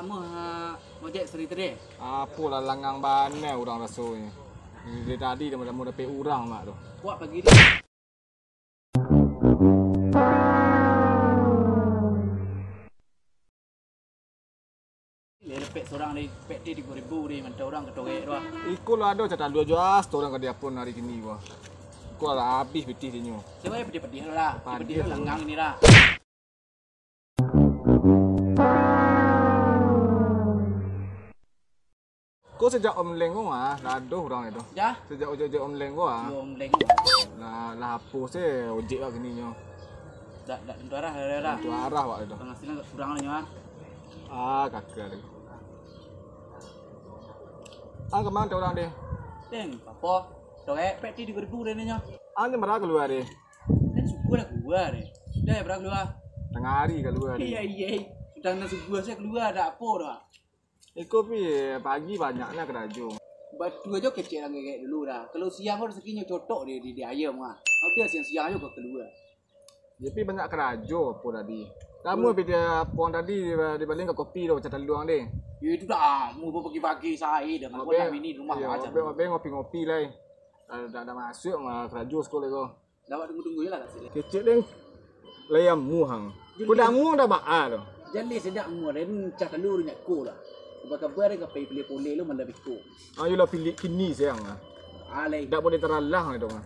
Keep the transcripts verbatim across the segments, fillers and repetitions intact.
Kamu, ha, ngojek sari tadi? Apo lah, langang bana urang rasonyo. Dari tadi dah mau dapek urang mak tu. Kuat pagi ni. Lepek surang di pek ti tigo ribu di mantau urang katorek tu ah. Iko lah ado catalua jo ah, satorang ka diapun hari kini ko. Iko lah abih pitih dinyo. Cubo yo pedih-pedih lah. Pedih-pedih lah, langang ni lah. Ko sajak Om Leng ko mah, lah ado urang itu. Jah? Sajak ojek-ojek Om Leng ko ah. Yo, Om Leng. Lah, lah apo se ojek lah kini nyo. Dak, dak tentu arah, arah, arah. Tentu arah wak itu. Penghasilan agak kurang lah nyo ah. Ah, kakak ni. Ah, kemana tu orang deh? Deng, apo? Torek, pek ti tigo ribu deh nyo. Ah, ni marah keluar deh. Kan subuah lah keluar deh. Dah ya, marah keluar. Tengah hari keluar deh. Iya, iya. Sudah nan subuah saya keluar, ada apo dah? Iko pi pagi banyaknyo karajo. Batu ajo kecek lah ngegek dulu dah. Kalau siang ko rezekinyo cotok di, di, di ayam ah. Udah siang-siang ajo ka keluar. Tapi banyak karajo apo tadi. Lamo pi dia puang tadi di, di baling ka kopi tu, pacah taluang deh. Ya itu dah, mau pagi-pagi saya dah. Abang, nak mini di rumah iyo, aja. Abang, abang ngopi-ngopi lai. Dah, dah, dah masuk mah karajo sekolah ko. Dah awak tunggu-tunggu je lah kat sini. Kecek deh. Lai amuah ang. Jadi, ko dah amuah dah baa tu. Jaleh sedak amuah, lain cah talu nyak ko lah. Kabar-kabar ka pai pilih poleh lo mandam iko. Ayolah pilih kini sayang ah. Alai. Dak boleh taralang itu mah.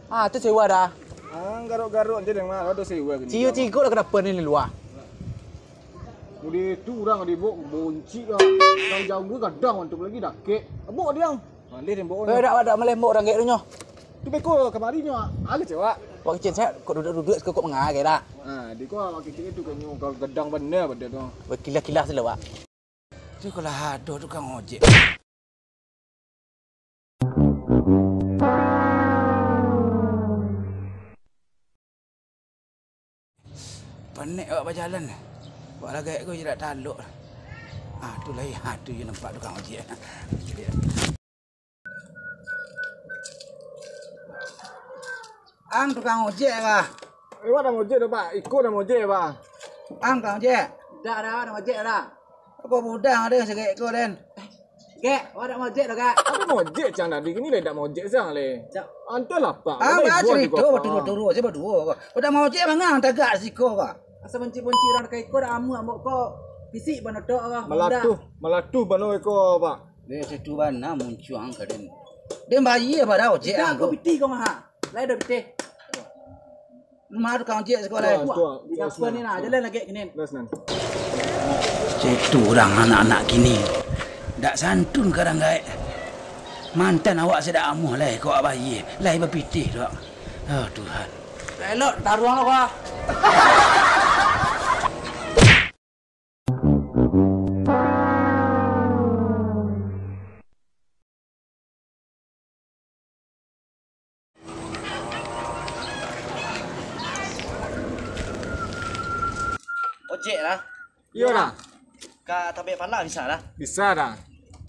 Ah, tu sewa dah. Ah, garuk-garuk je deh mah, ado sewa kini. Ciu cigo lah kenapa ni lua? Udah tu urang di bok boncik lah. Urang jauah gadang antum lagi dakek. Bok dia. Maleh deh bok. Eh, dak, dak maleh bok urang gek tu nyo. Tu beko kamari nyo, ah, kecewa. Wak kecil saya kok duduk-duduk sekok mengagai dak. Ah, di ko wak kecil tu kanyo gadang bana pada tu. Berkilah-kilah selalu, Wak. Tu kalau ado tukang ojek. Panek awak bajalan. Awak lagak ko je dak talok. Ah, tu lai. Ah, tu je nampak tukang ojek. Ang tukang ojek, bah. Eh, wak dah ojek dah, Pak. Iko dah ojek, bah. Ang tukang ojek. Dah, dah, dah ojek dah. Apo budang ado sagek ko, Den? Gek, wak dak mojek doh, Gak? Apo mojek cang tadi? Kini lai dak mojek sang lai. Dak. Antah lah, Pak. Ah, wak dah cerito baduo-duo, se baduo ko. Wak dak mojek mangang tagak siko ko. Asa banci-banci urang ka iko dak amuah ambok ko. Pisik bano tok ko. Malatuh, malatuh bano iko, Pak. Deh, situ bana muncuang ka den. Den bayia pada ojek ang ko. Pitih ko mah. Lai dah pitih. Rumah tukang ojek sekolah. Tuan, tuan, tuan, senang, ni nah, senang. Jalan lagi kini. Nah, senang. Cak itu urang anak-anak kini. Dak santun kadang gaek. Mantan awak se dak amuah lai ko awak bayia. Lai bapitih tu. Oh, Tuhan. Elok, taruang lo, Pak. Ojek lah. Iyo dah. Ka tabek pala bisa dah. Bisa dah.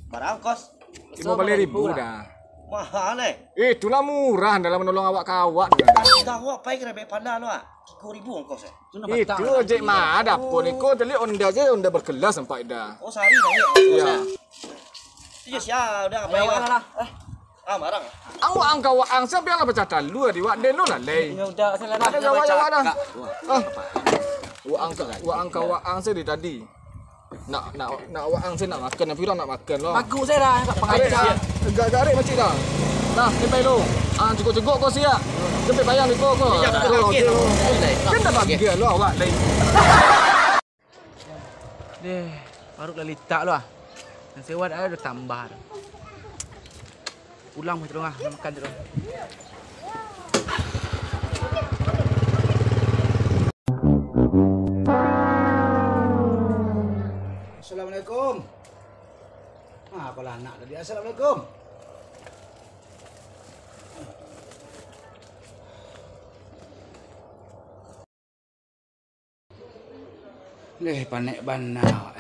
Bara ongkos? Limo baleh ribu dah. Mahal eh. Eh, itulah murah dalam manolong awak ka awak tu dah. Dah awak pai ka tabek pala lo ah. Tigo ribu ongkos eh. Itu ojek mah ada pun iko tadi onda je, onda berkelas sampai dah. Oh, sehari dah ya. Iya. Iyo sia udah apo lah. Eh. Ah, barang. Ang waang ka waang, sia bialah pacah talua di wak den lo lah, lei. Yo udah, salah dah. Ada ka waang, waang dah. Ah. Waang ka, waang ka waang sia di tadi. Nak, nak, nak waang sia nak makan, tapi urang nak makan lo. Bagus sia dah, tak pengajar. Gak garik macik dah. Nah, ni pai lo. Ah, cukup-cukup ko sia. Sampai bayang di ko ko. Kan dah bagian lo awak, lei. Deh, paruik lah litak lo ah. Nan sewa dak ado, tambah. Pulang mah, Cik Dong ah, nak makan, Cik Dong. Assalamualaikum. Ah, apalah anak tadi. Assalamualaikum. Leh, panek bana awak.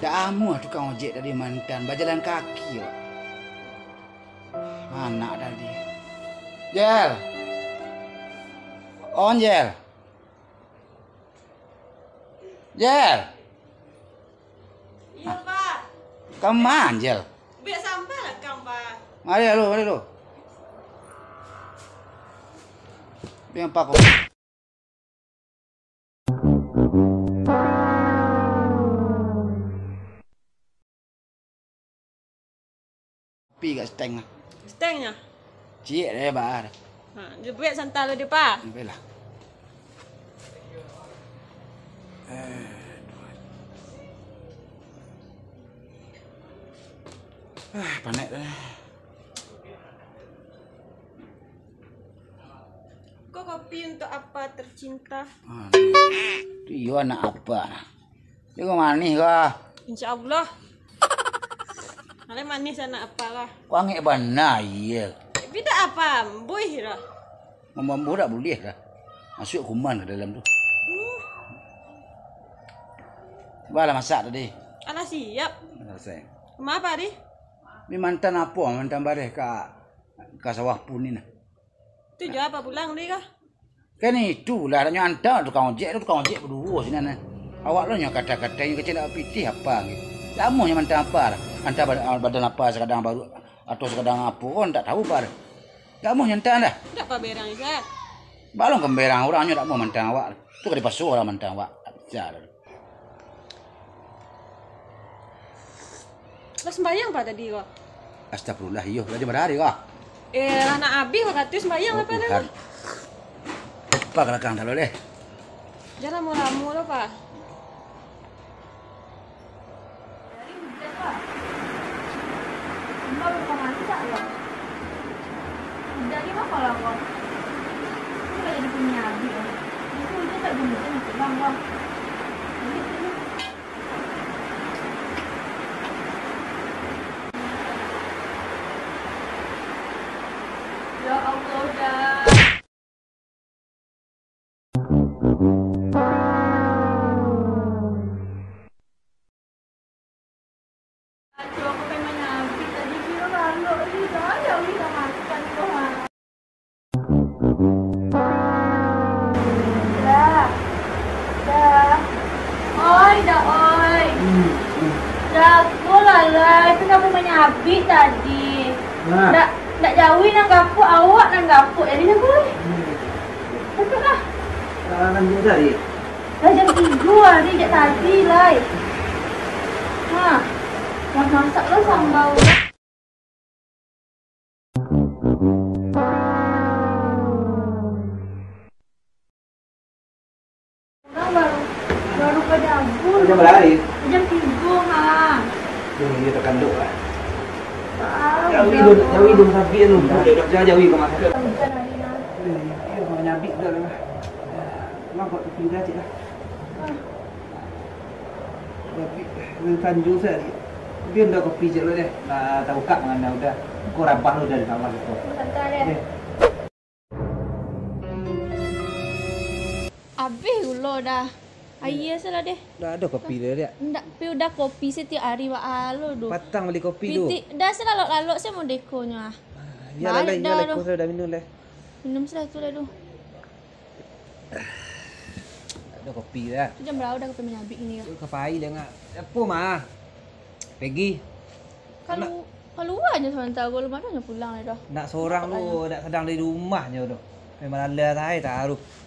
Dak amuah tukang ojek tadi mantan, bajalan kaki awak. Anak tadi. Jel. On, Jel. Jel! Iyo, Pak. Kama, Jel? Bek sampah lah, Kang, Pak. Mari lu, mari lu. Bek apa kau? Pi gak steng lah. Stengnyo? Ciek deh, Bah. Ha, jebuek santai lah dia, Pak. Sampai lah. Eh, Tuhan. Ah, panek dah. Kok kopi untuk apa tercinta? Ah, iyo anak apa nah? Iko manih kah? Insya Allah. Alai manih sanak apa lah. Kau angek bana, iya. Tapi tak apa, buih lah. Mamambuh tak boleh lah. Masuk kuman ke dalam tu. Hmm. Balah masak tadi. Alah siap. Selesai. Kemapa, Di? Ni mantan apa? Mantan bareh ka, ka sawah pun ni nah. Tu jo apa pulang, Di, kah? Kan itulah, nyo anta tukang ojek tu, tukang ojek baduo sinan, eh. Awak lo nyo kata-kata nyo kecil nak pitih apa gitu. Lamo nyo mantang apa lah. Anta bad-, badan apa sakadang baru atau sakadang apo ko ndak tahu apa dah. Lamo nyo anta dah. Ndak paberang, Isa. Balong kemberang urang nyo dak mau mantang awak. Tu ka dipaso urang mantang awak. Tak bisa dah. Lah sembahyang apa tadi ko? Astagfirullah, iyo, lah jam bara ko? Eh, lah nak abih wakatu sembahyang. Oh, apa dah Tuhan. Ko? Apa ka lakang talo deh? Jan lamo-lamo lo, Pak. Dari hujan, Pak. Enggak, bukan masak, Pak. Hujan ni mah kalau, Pak. Ini nggak jadi punya abih, Pak. Itu hujan tak guna, hujan pulang, Pak. Ya Allah, dah. Aduh, aku pengen nyabik tadi, kira lalok tadi, dah, ya Allah, dah makan tu, ha. Dah. Dah. Oi, dah, oi. Hmm, hmm. Jago lah, lah. Itu dah memang nyabik tadi. Nah. Dah. Ndak jawi nan gapuak, awak nan gapuak, jadi nan gapuak. Hmm. Betul lah. Ah, kan juga tadi. Lah jam tigo hari, jak tadi, lai. Ha. Lah masak lo sambal. Urang baru, baru ka jago. Jam bara hari? Jam tigo, ha. Duh, iyo takanduk lah. Tahu. Jawi dong, jawi dong, tapi anu, jawi ka masak. Hujan hari nah. Eh, iyo, manyabik dah lah. Nampak tu pindah cik lah. Ah. Tapi, dengan kanjung saja. Tapi udah kopi cik lo deh. Nah, tahu kak mangana udah. Kau rabah lo dari kamar tu. Santai deh. Eh. Abih gulo dah. Aia salah deh. Dah ado kopi deh, Diak? Ndak, pi udah kopi setiap hari, Wak Alo doh. Patang bali kopi tu. Pitik, dah salalok-lalok se modekonyo ah. Ah, iyolah, balik dah iyolah, tu. Ko sudah minum deh. Minum salah tu dah tu. Ado kopi dah. Tu jam berapa dah kopi manyabik ini dah? Tu kapai deh ngak. Apo mah? Pegi. Kalu-, anak- Kalua nyo sabanta, alun ado nyo pulang lai doh. Nak sorang tu, nak sadang di rumahnyo tu. Memang lalai sae taruih.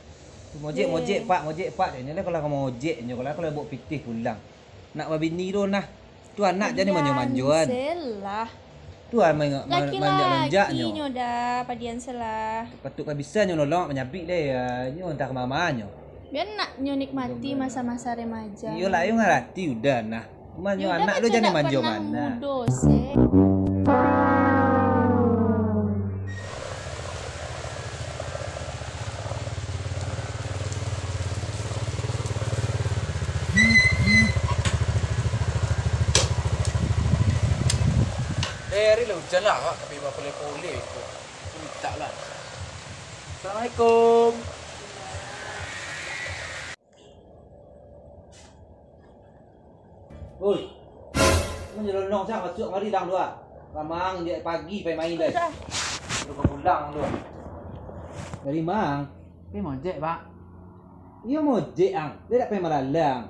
Mojek, eh, mojek, Pak, mojek, Pak. Nyo lah kalau ka mojek, nyo kalau, kalau bawa pitih pulang. Nak babini tu nah. Tu anak jadi manjo-manjoan. Padian selah. Tu ah, ma-, ma-, manjak-manjak nyo. Laki-laki nyo dah, padian selah. Patut ka bisa nyo nolong manyabik deh, ah, nyo antah ka mama nyo. Biar nak nyo nikmati masa-masa remaja. Iyolah, ayo ngarati udah nah. Cuman nyo anak tu jan manjo bana. Mudo se. Eh, hari lah hujan lah, awak tapi bapoleh-poleh tu. Mintak lah. Assalamualaikum. Oi. Manyelonong sia masuak kamari dang tu ah. Lamang diak pagi pai main dai. Sudah. Baru ka pulang tu. Dari ma ang? Pai mojek, Pak. Iyo mojek ang. Dia dak pai malalang.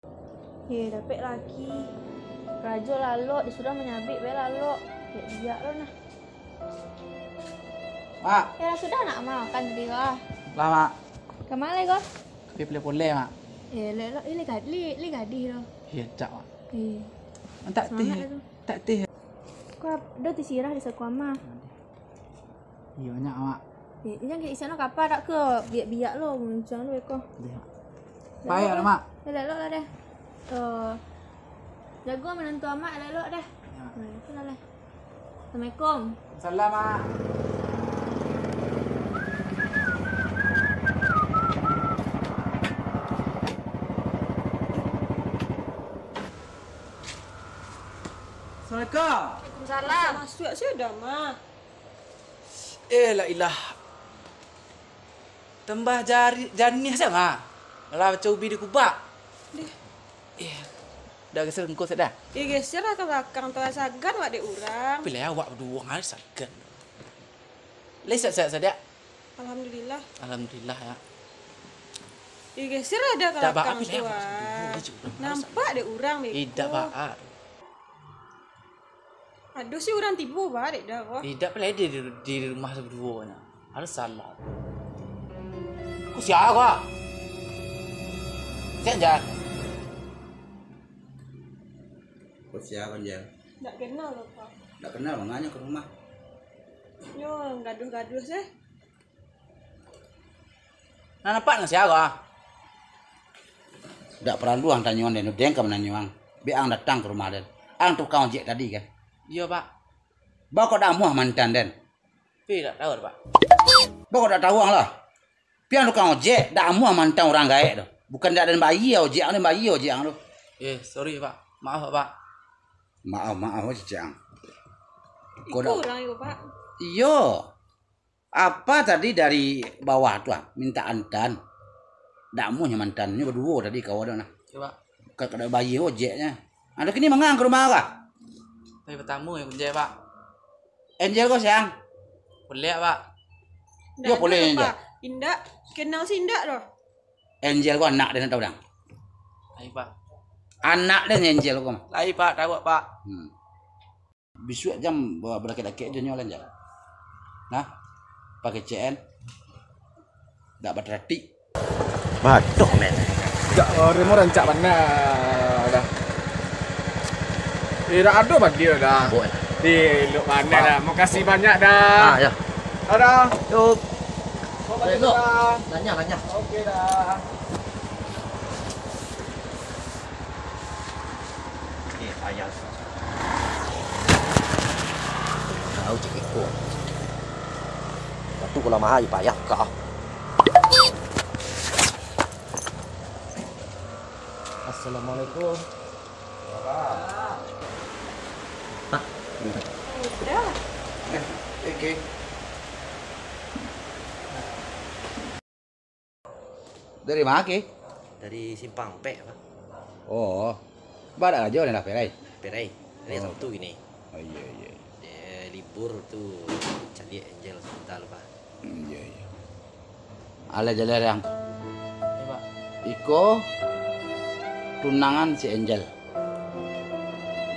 Eh, dapek laki. Karajo lalok, disuruah manyabik bae lalok. Biak-biak lo nah. Mak. Eh, lah sudah nak makan tadi ko ah? Lah, Mak. Ka ma lai ko? Ka pai poleh-poleh, Mak. Eh, lek lo, eh, lek gadih, lek gadih lo. Iyo, cak, Mak. Eh. Tak teh. Semangat lah tu. Tak teh. Ko ado teh sirah di saku amah. Iyo, nyak, Mak. Eh, inyo kek isian lo kapa dak ke biak-biak lo, muncang lo eko. Iyo. Payah lo, Mak. Elok-elok lah deh. Eh, jago minantu amak, elok-elok deh. Iyo. Nah, itu lah deh. Assalamualaikum. Salam, Mak. Assalamualaikum. Waalaikumsalam. Masuak sudah, Mah. Eh, la ilah. Tambah jari, janiah sajo, Mah. Lah macam ubi di kubak. Deh. Eh, dah geser engko sajo dah. Eh, geser lah ka balakang tu, lah sagan awak dek urang. Pilih awak baduo hari sagan. Lai sihat-sihat sajo? Alhamdulillah. Alhamdulillah, ya. Eh, geser lah dah ka balakang tu, ah. Nampak dek urang beko. Idak baa. Ado si urang tibo ba dek dah ko. Idak, pai di, di, di rumah sabaduonyo. Ado salah. Ko sia ko? Sia, Jan? Ko sia ko, Jan? Dak kenal lo, Pak. Dak kenal, manganyo ka rumah. Nyo gaduah-gaduah se. Nah, nampak nyo sia ko? Dak paralu ang tanyoan den, den ka mananyo ang. Bek ang datang ka rumah den. Ang tukang ojek tadi kan? Iyo, Pak. Baa kok dak amuah mantan den? Pi dak tahu, Pak. Baa kok dak tahu ang lah? Pi ang tukang ojek, dak amuah mantan urang gaek tu. Bukan dak den bayia ojek ang, den bayia ojek ang tu. Eh, sorry, Pak. Maaf, Pak. Maaf, maaf, ojek ang. Iko urang iko, Pak. Iyo. Apa tadi dari bawah tu ah, minta antan? Dak amuah nyo mantan, nyo baduo tadi kawan tu nah. Iyo, Pak. Ka-, kada bayia ojeknyo. Ado kini mangang ka rumah kah? Hari pertama yang kunjai, Pak. Angel ko siang? Poleh, Pak. Yo, poleh, Angel. Indak, kenal si indak doh. Angel ko anak den, tahu dang? Lai, Pak. Anak den Angel ko mah. Lai, Pak, tahu, Pak. Hmm. Bisuak jan ba-, badakek-dakek jo nyo lah, Jal. Nah, pakai C N. Dak bataratik. Batok, men. Jak, remo rancak bana dah. Eh, dak ado badia dah. Buat. Di, luk bana dah. Makasih banyak dah. Ah, ya. Dah. Yuk. Nanya, nanya. Oke dah. Eh, ayah. Tahu cik iko. Batu kalau mahal, payah kah? Assalamualaikum. Pak. Udah. Eh, oke. Dari ma, Ki? Dari Simpang Ampek, Pak. Oh. Ba dak karajo, dah perai? Perai. Hari Sabtu kini. Oh, iyo, iyo. Dek libur tu, caliak Angel sabanta, Pak. Hmm, iyo, iyo. Alah, jaleh, Yang. Iyo, Pak. Iko tunangan si Angel.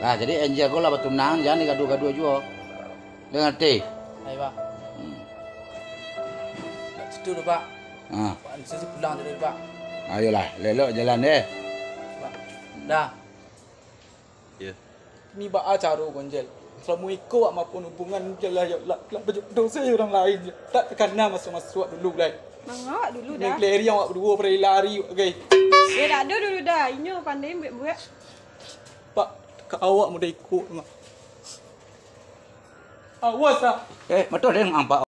Nah, jadi Angel ko lah batunangan, jan digaduah-gaduah juo. Ngarati? Iyo, Pak. Hmm. Dak situ doh, Pak. Ah. Pak Ansi pulang dulu, Pak. Ayolah, elok-elok jalan deh. Pak. Dah. Iyo. Kini baa caro ko, Angel? Salamo iko awak maafkan hubungan, jan lah, yo lah, lah bajodoh se jo urang lain. Tak takana maso-maso awak dulu lai. Manga awak dulu dah. Main keleri awak baduo, parai lari awak gai. Eh, tak ado dulu dah. Inyo pandai buek-buek. Pak, ka awak mudah iko mah. Awas ah. Eh, betul deh nampak.